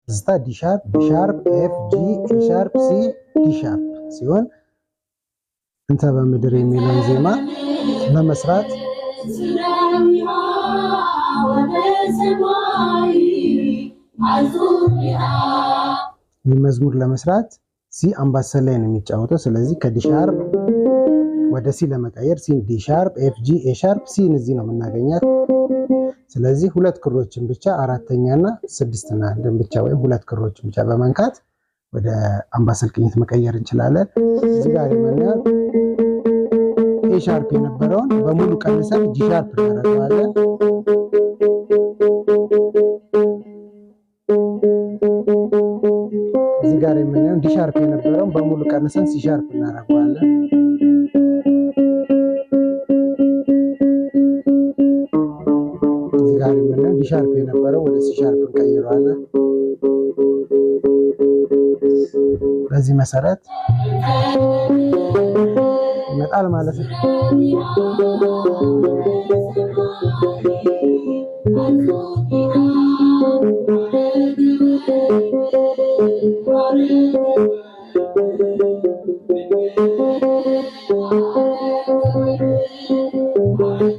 ትዝታ D sharp፣ D sharp፣ F፣ G፣ A sharp፣ C፣ D sharp ሲሆን እንተ በምድር የሚለውን ዜማ ለመስራት ይህ መዝሙር ለመስራት C አምባሰል ላይ ነው የሚጫወተው። ስለዚህ ከ D sharp ወደ C ለመቀየር C D sharp፣ F፣ G፣ A sharp፣ C ን እዚህ ነው የምናገኛት። ስለዚህ ሁለት ክሮችን ብቻ አራተኛና ስድስትና አንድን ብቻ ወይም ሁለት ክሮችን ብቻ በመንካት ወደ አምባሰል ቅኝት መቀየር እንችላለን። እዚህ ጋር የምናየው A sharp የነበረውን በሙሉ ቀንሰን G sharp እናደርገዋለን። እዚህ ጋር የምናየው D sharp የነበረውን በሙሉ ቀንሰን C sharp እናደርገዋለን። እዚህ ጋር የምናየው D sharp የነበረው ወደ C sharp እንቀይረዋለን። በዚህ መሰረት ይመጣል ማለት ነው።